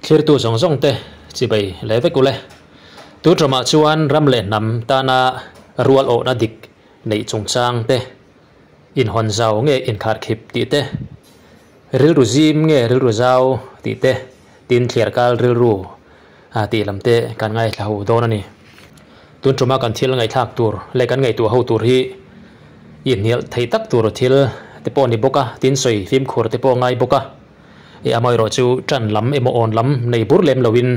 Thlirtu zawng zawng te chibai leh vek ule. Tu tawmah chuan ram leh hnam tana rual awhna dik neih chungchang te, inhawn zau nge inkharkhip tih te, rilru zim nge rilru zau tih te, tin thliar kal rilru tih lam te kan ngaithla ho dawn a ni. Tun tuma kan thil ngaihthlak tur leh kan ngaihtuah ho tur hi inhnial thei tak tur thil te pawh a ni bawk a, tin sawi fimkhur te pawh a ngai bawk a. E amaherawh chu tan lam emaw awn lam nei bur lem loin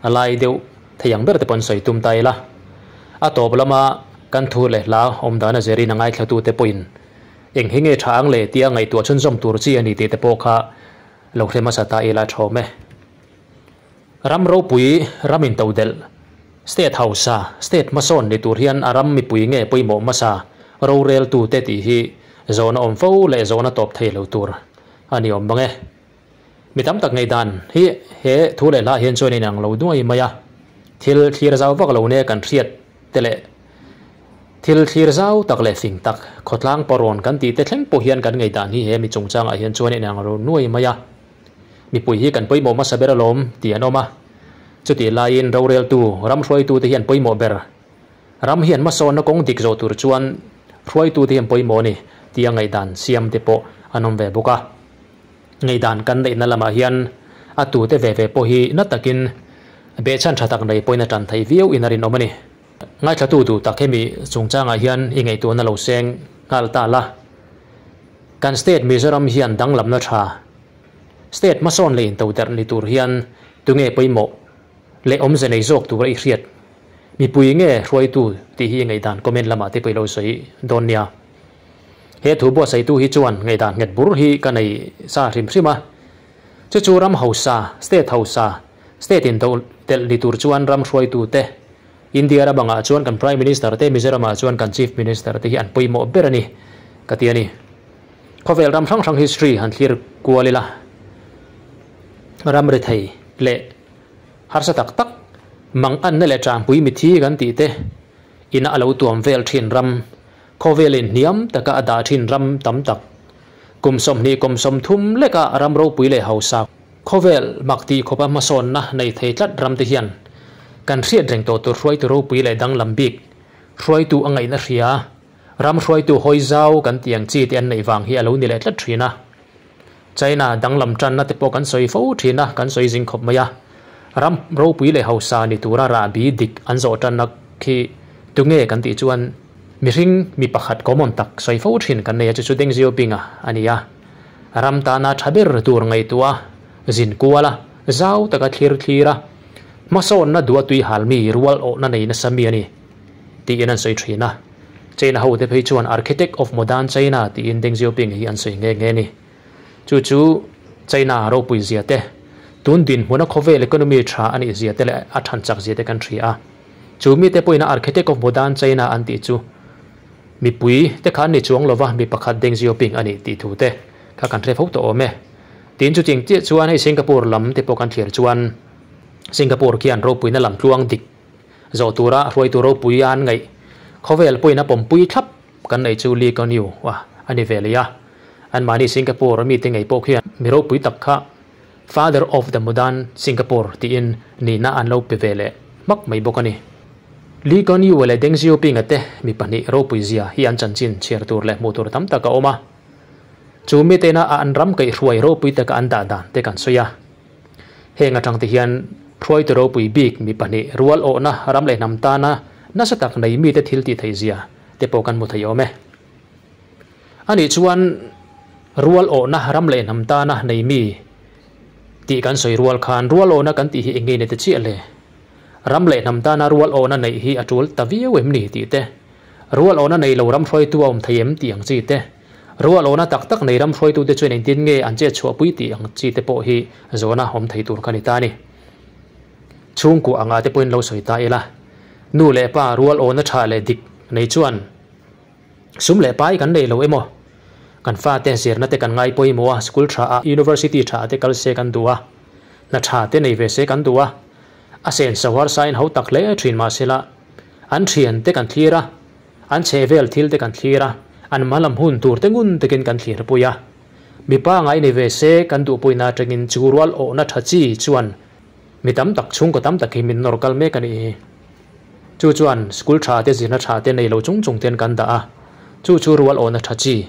a lai deuh thei ang ber te pawh an sawi tum ta ila. A tawp lama kan thu leh hla awm dan a zirin a ngaithlatu te pawhin eng hi nge tha ang le tia ngaihtuah chhunzawm tur chi a ni tih te pawh kha lo hre hmasa ta ila thawm e. Ram ropui, ram intodelh, state hausa, state hmasawn ni tur hian a ram mipui nge pawimawh hmasa roreltute tih hi zawhna awm fo leh zawhna tawp thei lo tur a ni awm bang e. Mi tam tak ngaihdan hi he thu leh hlah hian chuan inang lo duai mai a, thil thlir zau vak lo nia kan hriat te leh thil thlir zau tak leh fing tak khawtlang pawrawn kan tih te thleng pawh hian kan ngaihdan hi he mi chungchangah hian chuan inang lo nuai mai a. Mipui hi kan pawimawh hmasa ber alawm tih an awm a, chutih laiin roreltu, ram hruaitute hi an pawimawh ber. Ram hian hmasawnna kawng dik zawh tur chuan hruaitute hi an pawimawh a ni tia ngaihdan siam te pawh an awm ve bawk a. Ngaihdan kan neihna lamah hian a tute ve ve pawh hi na takin behchhan tha tak nei pawhin a tan theih viau in a rinawm a ni. Ngaithlatu duh tak hemi chungchangah hian i ngaihtuahna lo seng nghal ta la. Kan state Mizoram hian danglamna tha State hmasawn leh intoderh ni tur hian tunge pawimawh leh awmze nei zawk tura i hriat? Mipui nge hruaitu tih hi ngaihdan comment lamah te pawh i lo sawi dawn nia. He thu buatsaihtu hi chuan ngaihdan nghet bur hi ka nei sa hrim hrim a. Chu chu ram hausa, state hausa, state intodelh ni tur chuan ram hruaitu te, India ram angah chuan kan Prime Minister te, Mizoram ah chuan kan Chief Minister te hi an pawimawh ber a ni ka ti a ni. Khawvel ram hrang hrang history han thlir kual ila, ram rethei leh harsa tak tak, mang anna leh tanpui mithi kan tih te ina a lo tuam vel thin ram, khawvelin hniam taka a dah thin ram tam tak, kum 20 kum 30 leka ram ropui leh hausa, khawvel mak tih khawpa hmasawnna nei thei tlat ram te hian kan hriat reng tawh tur hruaitu ropui leh danglam bik hruaitu a ngaihna hria. Ram hruaitu hawi zau kan tih ang chi te an neih vang hi a lo ni leh tlat thin a. China danglam tanna te pawh kan sawi fo thin a, kan sawi zing khawp mai a. Ram ropui leh hausa ni tura rahbi dik an zawh tanna khi tunge kan tih chuan mihring mi pakhat common tak sawi fo thin kan nei a, chu chu Deng Xiaoping-a a ni a. Ram tana tha ber tur ngaihtuah a, zin kual a, zau taka thlir thlir a, hmasawnna duh a tui hal mi rual awhna nei nasa mi a ni. Tiin an sawi thin a. China hote phei chuan Architect of Modern China tiin Deng Xiaoping hi an sawi nghe nghe a ni. Chu chu China ropui zia te, tun dinhmuna khawvel economy tha a nih zia te leh a than chak zia te kan hria a. Chu mite pawhin a Architect of Modern China an tih chu mipui te kha an ni chuang lova mi pakhat Deng Xiaoping a nih tih thu te kha kan hre fo tawh awm e. Tin chutiang chiah chuan hei Singapore lam te pawh kan thlir chuan Singapore khian ropuina lam tluang dik Zawh tura hruaitu ropui a an ngaih khawvel pawhin a pawmpui thlap kan neih chu Lee Kuan Yew a a ni ve leh a. Anmahni Singapore mite ngei pawh khian mi ropui tak kha Father of the Modern Singapore tiin nihna an lo pe ve leh hmak mai bawk a ni. Lee Kuan Yew leh Deng Xiaoping-a te mi pahnih ropui zia hi an chanchin chhiar tur leh hmuh tur tam tak a awm a. Chu mitena a an ram kaihhruai ropui taka an dah dan te kan sawi a. Heng atang te hian hruaitu ropui bik mi pahnih rual awhna ram leh hnam tana nasa tak nei mite thil tih theih zia te pawh kan hmu thei awm e. Anih chuan rual awhna ram leh hnam tana nei mi tih kan sawi rual khan rual awhna kan tih hi eng nge ni te chiah le? Ram leh hnam tana rual awhna neih hi a tul ta viau em ni tih te, rual awhna nei lo ram hruaitu a awm thei em tih ang chi te, Rualawna tak tak nei ram hruaitute chuan engtin nge an chet chhuahpui tih ang chi te pawh hi zawhna awm thei tur kha ni ta a ni. Chhungkua anga te pawhin lo sawi ta ila, nu leh pa rualawna tha leh dik nei chuan sum leh pai kan nei lo emaw, kan fate zirna te kan ngai pawimawh a, school tha ah, university tha ah te kal se kan duh a, hna tha te nei ve se kan duh a, a senso harsain ho tak hle thin mahsela an thian te kan thlir a, An chhehvel thil te kan thlir a, an hmalam hun tur te ngun takin kan thlir pui a. Mipa ngai ni ve se kan duhpuina atangin chu rual awhna tha chi chuan Mi tam tak, chhungkaw tam tak hi min nawr kal mek a nih hi. Chu chuan school tha te zirna tha te nei lo chung chung ten kan dah a, chu chu rual awhna tha chi,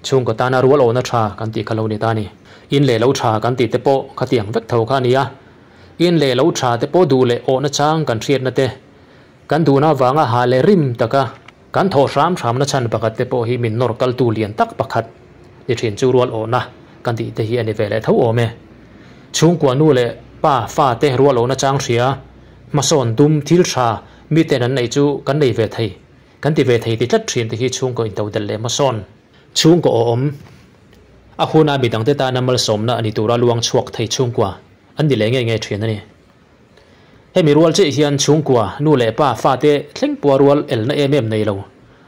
chhungkaw tana rual awhna tha kan tih kha lo ni ta a ni. In leh lo tha kan tih te pawh khatiang vek tho kha a ni a, in leh lo tha te pawh duh leh awhna chang kan hriatna te, kan duhna avanga ha leh rim taka kan thawh hram hramna chhan pakhat te pawh hi min nawr kaltu lian tak pakhat ni thin chu rual awhna kan tih te hi a ni ve leh tho awm e. Chhungkua nu leh pa fa te rual awhna chang hria, hmasawn dum thil tha miten an neih chu kan nei ve thei, kan ti ve thei ti tlat thin te hi chhungkaw intodelh leh hmasawn. Chhungkaw awhawm a huna midangte tana malsawmna a ni tura luang chhuak thei chhungkua an ni leh ngei ngei thin a ni. Hemi rual chiah hian chhungkua, nu leh pa, fate thleng pua rual elna em em nei lo,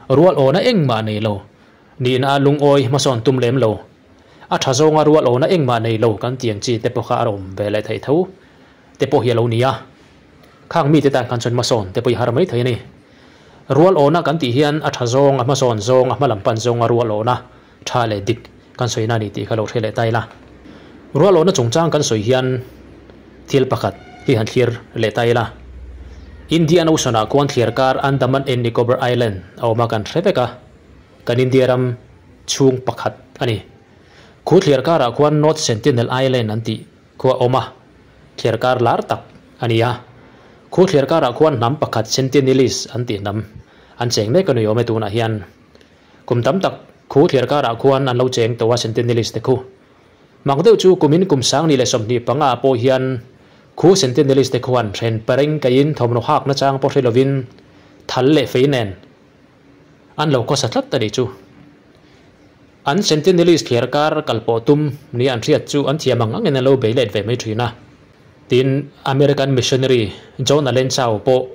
rual awna engmah nei lo, nihna a lungawi hmasawn tum lem lo, a tha zawnga rual awna engmah nei lo kan tiang chi te pawh kha a awm ve leh theih tho te pawh hi a lo ni a. Khang mite tan khan chuan hmasawn te pawh i har mai thei a ni. Rual awna kan tih hian a tha zawng, a hmasawn zawng, a hmalam pan zawnga rual awna tha leh dik kan sawina a ni tih kha lo hre leh ta ila. Rual awna chungchang kan sawi hian thil pakhat hi han thlir leh ta ila. Indian Ocean ah khuan thliar kar Andaman and Nicobar Island a awm a kan hre vek a, kan India ram chhung pakhat a ni. Khu thliar karah khuan North Sentinel Island an tih khu a awm a, thliar kar lar tak a ni a. Khu thliar karah khuan hnam pakhat Sentinelese an tih hnam an cheng mek a ni awm e tunah hian. Kum tam tak khu thliar karah khuan an lo cheng tawh a Sentinelese te khu. Mak deuh chu kumin kum 2025 ah pawh hian khu Sentinelese te khuan hren pareng kaiin thawmhnaw hak nachang pawh hre lovin thal leh fei nen an lo khawsa tlat a nih chu. An Sentinelese thliar kar kal pawh tum nia an hriat chu an thiam ang angin an lo bei let ve mai thin a. Tin, American missionary John Allen Chau pawh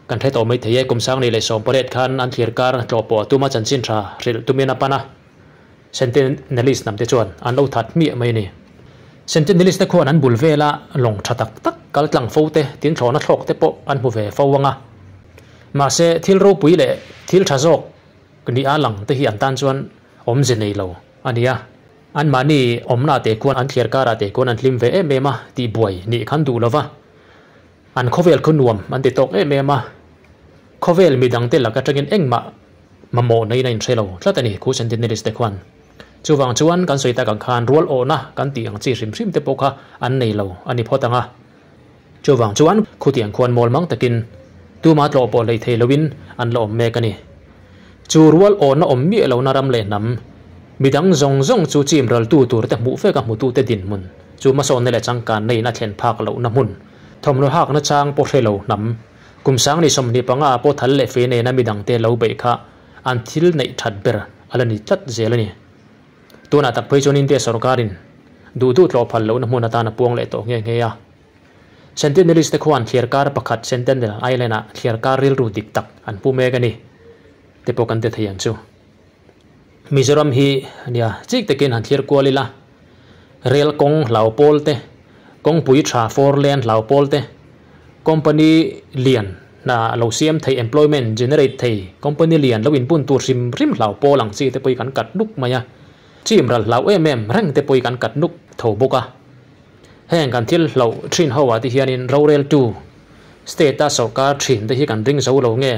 kan hre tawh mai thei e, kum 2018 khan an thliar kar tlawh pawh a tum a chanchin tha hrilh tumin a pan a. Sentinelese hnam te chuan an lo that hmiah mai a ni. Sentinelese te khuan an bul vela lawng tha tak tak kal tlang fo te, tin thlawhna thlawk te pawh an hmu ve fo ang a. Mahse, thil ropui leh thil tha zawk ni a lang te hi an tan chuan awmze nei lo a ni a. Anmahni awmna te khuan an thliar karah te khuan an hlim ve em em a, tihbuai nih khan duh lo va. An khawvel khu nuam an ti tawk em em a, khawvel midangte lak atangin engmah mamawh neiin a inhre lo tlat a ni, khu Sentinelese te khuan. Chuvang chuan kan sawi tak ang khan rual awhna kan tih ang chi hrim hrim te pawh kha an nei lo a ni phawt ang a. Chuvang chuan khutiang khuan mawl mang takin tuma tlawh pawh hlei thei loin an la awm mek a ni. Chu rual awhna awm miah lohna ram leh hnam, midang zawng zawng chu chim raltu turte hmuh veka hmutute dinhmun chu hmasawnna leh changkanna in a thlen phak lohna hmun, thawmhnaw hakna chang pawh hre lo hnam, kum 2025 ah pawh thal leh fei nena midangte lo beih kha an thil neih that ber a la ni tlat zel a ni. Tunah tak phei chuan India sorkarin duh duh tlawh phal lohna hmun atan a puang leh tawh nghe nghe a. Sentinelese te khuan thliar kar pakhat Sentinel Island ah thliar kar rilru dik tak an pu mek a ni te pawh kan ti thei ang chu. Mizoram hi nia chik takin han thlir kual ila, rel kawng hlau pawl te, kawngpui tha four lane hlau pawl te, company lian hna lo siam thei employment generate thei company lian lo inbun tur hrim hrim hlau pawl ang chi te pawh hi kan kat nuk mai a, chim ral hlau em em reng te pawh hi kan kat nuk tho bawk a. Heng kan thil hlauh thin ho ah te hianin roreltu state a sawrkar thin te hi kan ring zo lo nge?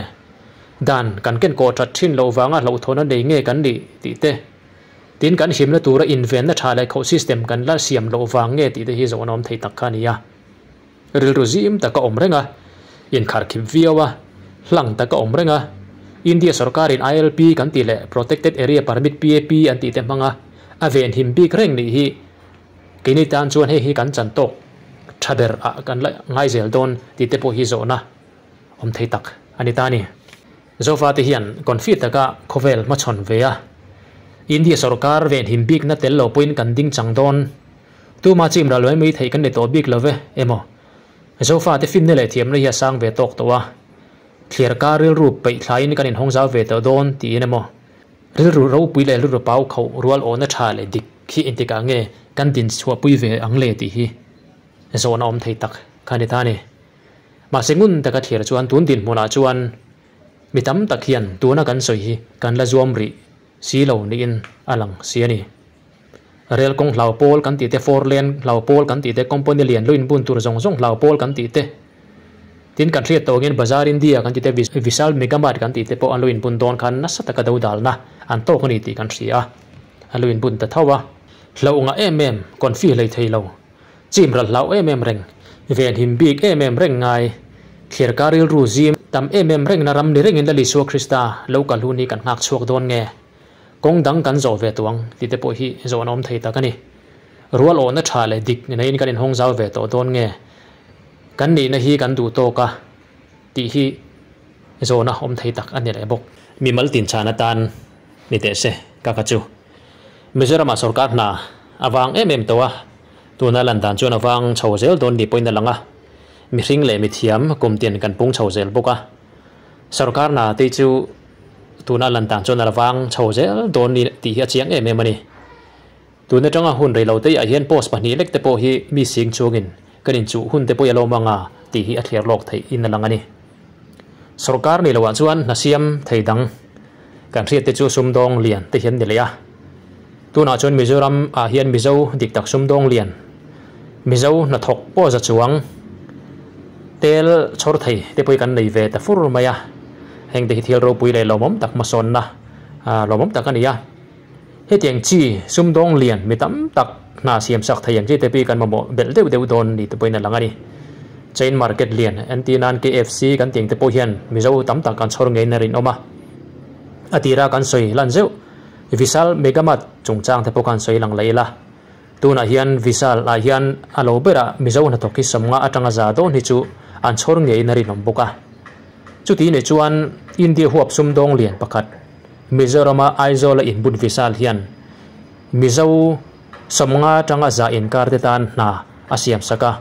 Dan kan ken kawh that thin loh vanga hlauhthawn a nei nge kan nih tih te, tin kan himna tura invenna tha leh khauh system kan la siam loh vang nge tih te hi zawhna awm thei tak kha a ni a. Rilru zim taka awm reng a, inkharkhip viau a, hlang taka awm reng a, India sawrkarin ILP kan tih leh Protected Area Permit PAP an tih te hmanga a venhim bik reng nih hi Keini tan chuan hei hi kan chan tawk tha ber ah kan la ngai zel dawn tih te pawh hi zawhna awm thei tak a ni ta a ni. Zofa te hian confi taka khawvel hmachhawn ve a, India sawrkar venhim bikna tel lo pawhin kan ding chang dawn, tuma chim ral mai mai theih kan ni tawh bik lo ve emaw? Zofa te finna leh thiamna hi a sang ve tawk tawh a, thliar kar rilru peih thlaiin kan inhawng zau ve tawh dawn tiin emaw? Rilru ropui leh rilru pau khauh rual awhna tha leh dik hi engtikah nge kan din chhuahpui ve ang le tih hi zawhna awm thei tak kha a ni ta a ni. Mahse ngun taka thlir chuan tun dinhmunah chuan mi tam tak hian tuna kan sawi hi kan la zuam rih si lo niin a lang si a ni. Rail kawng hlau pawl kan tih te, four lane hlau pawl kan tih te, company lian lo inbun tur zawng zawng hlau pawl kan tih te, tin kan hriat tawh angin Bazaar India kan tih te, Vishal Mega Mart kan tih te pawh an lo inbun dawn khan nasa taka do dalna an tawk a ni tih kan hria a, an lo inbun ta tho a. Hlauh ngah em em, confi hlei thei lo, chim ral hlau em em reng, venhim bik em em reng ngai, thliarkar rilru zim tam em em rengna ram ni rengin Lal Isua Krista lo kal hun hi kan nghak chhuak dawn nge? Kawng dang kan zawh ve tawh ang tih te pawh hi zawhna awm thei tak a ni. Rual awhna tha leh dik neiin kan inhawng zau ve tawh dawn nge? Kan nihna hi kan duh tawk a tih hi zawhna awm thei tak a ni leh bawk. Mimal tinchhan atan ni teh se ka kha chu. Mizoramah sorkar hna a vang em em tawh a, tuna lan dan chuan a vang chho zel dawn ni pawhin a lang a. Mihring leh mithiam kum tin kan pung chho zel bawk a. Sorkar hna te chu tuna lan dan chuan a la vang chho zel dawn ni tih hi a chiang em em a ni. Tun atanga hun rei lo teiah hian post pahnih lek te pawh hi mi sing chungin kan inchuh hun te pawh i a lawm anga tih hi a thliar lawk theih in a lang a ni. Sorkar ni loah chuan hna siam thei dang kan hriat te chu sumdawng lian te hian ni leh a. Tunah chuan Mizoram ah hian Mizo dik tak sumdawng lian, Mizo hnathawk pawh za chuang tel chhawr thei te pawh hi kan nei ve ta fur mai a. Heng te hi thil ropui leh lawmawm tak hmasawnna lawmawm tak a ni a. Hetiang chi sumdawng lian mi tam tak hna siam sak thei ang chi te pi kan mamawh belh deuh deuh dawn ni te pawhin a lang a ni. Chain market lian entir nan KFC kan tih ang te pawh hian Mizo tam tak kan chhawr ngeiin a rinawm a. A tira kan sawi lan zeuh Vishal Mega Mart chungchang te pawh khan sawi lang leh ila. Tunah hian Vishal ah hian a lo berah Mizo hnathawk hi sawmnga atanga za dawn hi chu an chhawr ngeiin a rinawm bawk a. Chuti nih chuan India huap sumdawng lian pakhat Mizorama Aizawl-a inbun Vishal hian Mizo sawmnga atanga za inkar te tan hna a siam sak a,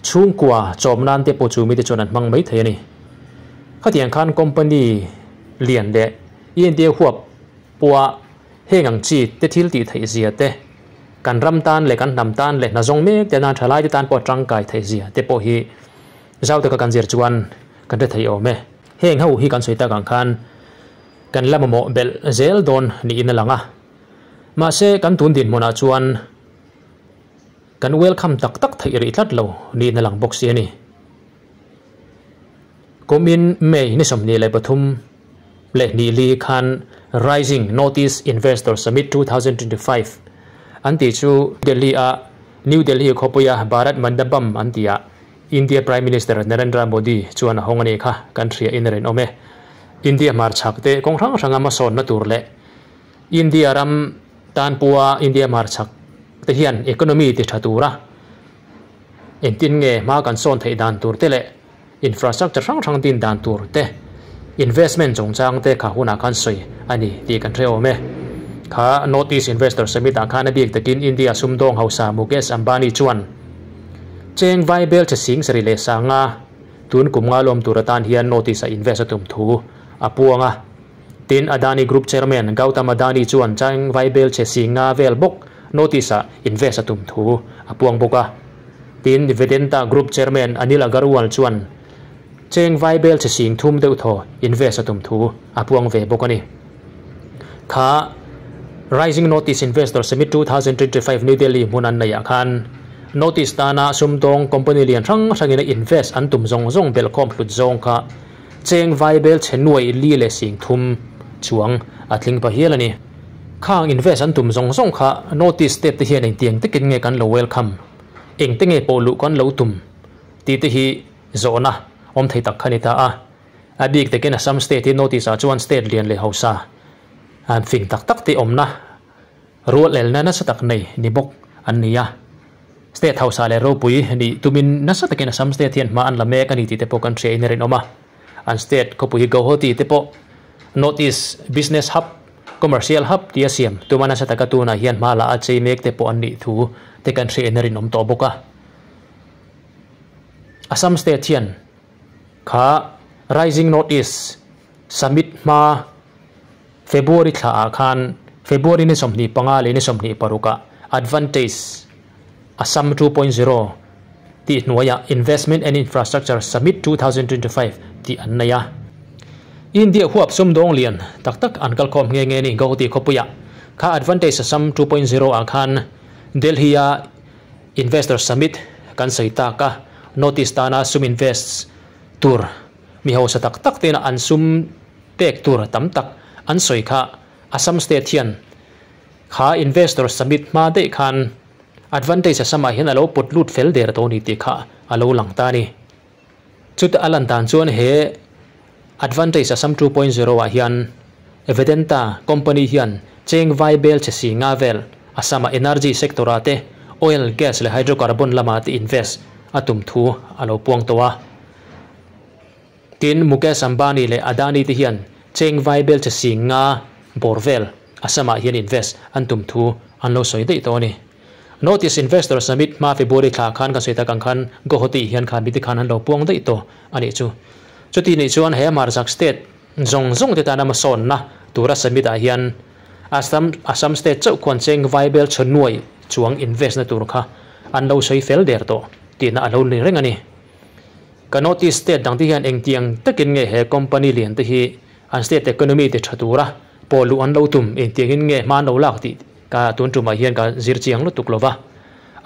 chhungkua chawm nan te pawh chu mite chuan an hmang mai thei a ni. Khatiang khan company lian leh India huap pawha heng ang chi te thil tih theih zia te, kan ram tan leh kan hnam tan leh hna zawng mek te nan thalai te tan pawh tangkai theih zia te pawh hi zau taka kan zir chuan kan hre thei awm e. Heng ho hi kan sawi tak ang khan kan la mamawh belh zel dawn niin a lang a. Mahse kan tun dinhmunah chuan kan welcome tak tak theih rih tlat lo niin a lang bawk si a ni. Kumin May ni 23 leh hnih li khan Rising Northeast Investor Summit 2025 an tih chu Delhi-a New Delhi khawpuia Bharat Mandapam an tihah India Prime Minister Narendra Modi chuan a hawng a nih kha kan hria in a rinawm e. India hmarchhak te kawng hrang hranga hmasawnna tur leh India ram tanpua India hmarchhak te hian economy ti tha tura engtin nge hma kan sawn theih dan tur te leh infrastructure hrang hrang din dan tur te investment chungchang te kha hunah khan sawi a ni tih kan hre awm e. Kha North East Investor Summit ah khan a bik takin India sumdawng hausa Mukesh Ambani chuan Cheng vai bel che sing sarih leh sanga tun kum nga lawm tur atan hian notice a invest a tum thu a puang a. Tin, Adani Group Chairman Gautam Adani chuan Cheng vai bel che sing nga vel bawk notice a invest a tum thu a puang bawk a. Tin, Vedanta Group Chairman Anil Agarwal chuan Cheng vai bel che sing thum deuh thaw invest a tum thu a puang ve bawk a ni. Kha Rising Notice Investor Summit 2025 New Delhi hmun an neihah khan notice tana sumdawng company lian hrang hrangin a invest an tum zawng zawng belhkhawm hlut zawng kha cheng vai bel chhe nuai li leh sing thum chuang a tling pah hial a ni. Khang invest an tum zawng zawng kha notice step te hian engtiang takin nge kan lo welcome, engte nge pawh luh kan lo tum tih te hi zawhna awm thei tak kha a ni ta a. A bik takin Assam state hi North East ah chuan state lian leh hausa an fing tak tak te awmna rual elna nasa tak nei ni bawk an ni a. State hausa leh ropui nih tumin nasa takin Assam state hian hma an la mek a ni tih te pawh kan hria in a rinawm a. An state khawpui hi Guwahati te pawh North East business hub, commercial hub tia siam tuma nasa taka tunah hian hma la a chei mek te pawh an nih thu te kan hria in a rinawm tawh bawk a. Assam state hian Kha Rising North East Summit hma February thla ah khan February ni 25 leh ni 26 ah Advantage Assam 2.0 tih hnuaiah Investment and Infrastructure Summit 2025 tih an nei a. India huap sumdawng lian tak tak an kalkhawm nghe nghe ni Guwahati khawpuiah. Kha Advantage Assam 2.0 ah khan Delhi a Investor Summit kan sawi tak a, North East tana sum invest tur mi hausa tak tak tena an sum pek tur tam tak an sawi kha Assam State hian kha Investor Summit hma daih khan Advantage Assam ah hian a lo pawt lut fel der tawh a ni tih kha a lo lang ta a ni. Chuta a lan dan chuan he Advantage Assam 2.0 ah hian Vedanta company hian cheng vai bel che si nga vel Assam-a energy sector ah te oil, gas leh hydrocarbon lamah te invest a tum thu a lo puang tawh a. Tin, Mukesh Ambani leh Adani te hian cheng vai bel che si nga bawr vel Assam-ah hian invest an tum thu an lo sawi daih tawh a ni. Notice Investor Summit hma February thla khan kan sawi tak ang khan Guwahati hian khan mite khan an lo puang daih tawh a nih chu. Chuti nih chuan he Marzak State zawng zawng te tana hmasawnna tura summit ah hian Assam Assam State chauh khuan cheng vaibel chhaw nuai chuang invest na tur kha an lo sawi fel der tawh tihna a lo ni reng a ni. Ka notice state dang te hian engtiang takin nge he company lian te hi an state economy ti tha tura pawh luh an lo tum engtiangin nge hma an lo lak tih Ka tun tumah hian ka zir chiang lutuk lo va,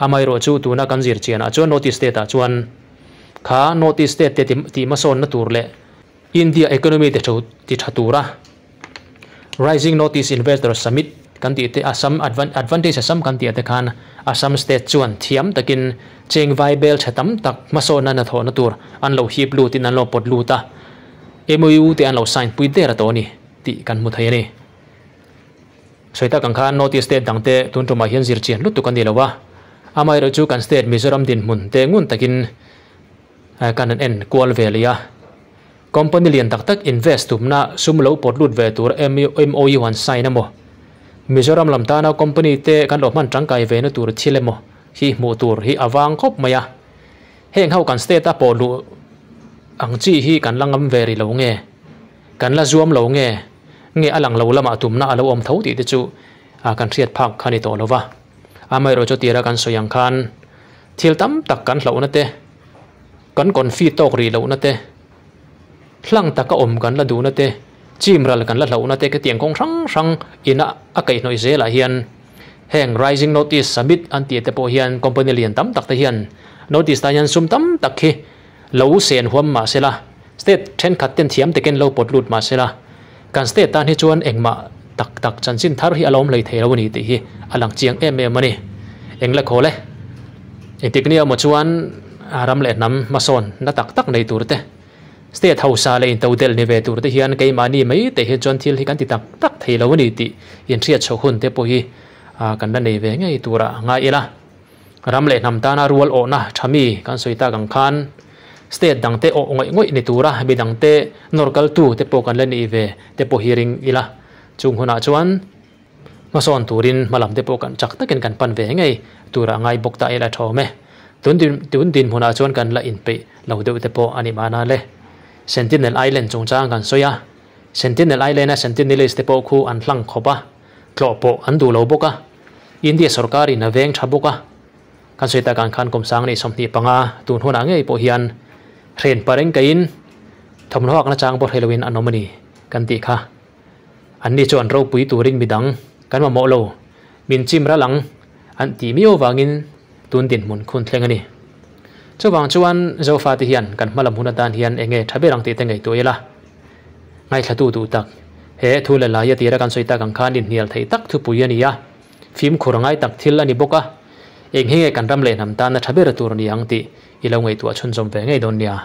amaherawh chu tuna kan zir chianah chuan North East State ah chuan kha North East State te tih hmasawnna tur leh India economy te tho ti tha tura Rising North East Investor Summit kan tih te Assam Advantage Assam kan tih ah te khan Assam State chuan thiam takin cheng vai bel tha tam tak hmasawnna hnathawhna tur an lo hip lutin an lo pawt lut a, MOU te an lo sign pui der a tawh a ni tih kan hmu thei a ni. Sawi tak ang khan North East state dangte tun tumah hian zir chian lutuk a ni lo a, amaherawh chu kan state Mizoram dinhmun te ngun takin kan han en kual ve leh a. Company lian tak tak invest tumna sum lo pawt lut ve tur MOU han sign emaw, Mizoram lam tana company te kan lo hman tangkai ve na tur thil emaw hi hmuh tur hi a vang khawp mai a. Heng ho kan state a pawh luh ang chi hi kan la ngam ve rih lo nge? Kan la zuam lo nge? Nge a lang lo lamah tumna a lo awm tho tih te chu kan hriat phak kha ni tawh lo va. Amaherawh chu tira kan sawi ang khan thil tam tak kan hlauhna te, kan confi tawk rih lohna te, hlang taka awm kan la duhna te, chim ral kan la hlauhna te khatiang kawng hrang hrang ina a kaihhnawih zelah hian heng Rising North East Summit an tih te pawh hian company lian tam tak te hian North East ah hian sum tam tak hi Lo sen huam mah sela, state thenkhat ten thiam takin lo pawt lut mah sela, kan state tan hi chuan engmah tak tak chanchin thar hi a lo awm hlei thei lo a ni tih hi a lang chiang em em a ni. Engla khawl e, engtik nia maw chuan ram leh hnam hmasawn na tak tak nei tur te, state hausa leh intodelh ni ve tur te hian keimahni mai te hian chuan thil hi kan ti tak tak thei lo a ni tih inhriat chhoh hun te pawh hi kan la nei ve ngei turah ngai ila. Ram leh hnam tana rual awhna tha mi kan sawi tak ang khan state dangte awh ngawih ngawih ni tura mi dangte nawr kaltu te pawh kan la nih ve te pawh hi ring ila. Chung hunah chuan hmasawn turin hmalam te pawh kan chak takin kan pan ve ngei tura ngai bawk ta ila thawm e. Tun tun dinhmunah chuan kan la inpeih lo deuh te pawh a ni mahna le. Sentinel Island chungchang kan sawi a, Sentinel Island-a Sentinelese te pawh khu an hlang khawp a, tlawh pawh an duh lo bawk a. India sorkarin a veng tha bawk a, kan sawi tak ang khan kum sang leh 25 tun hunah ngei pawh hian hren pareng kaiin thawmhnaw hakna chang pawh hre loin an awm a ni kan tih kha. Anni chuan ropui turin midang kan mamawh lo, min chim ral ang an tih miau avangin tun dinhmun khun thleng a ni. Chuvang chuan Zofate hian kan hmalam hun atan hian enge tha ber ang tih te ngaihtuah ila. Ngaithlatu duh tak, he thu leh laia tira kan sawi tak ang khan inhnial theih tak thupui a ni a, fimkhur ngai tak thil a ni bawk a, eng hi nge kan ram leh hnam tana tha ber tur a ni ang tih i lo ngaihtuah chhunzawm ve ngei dawn nia.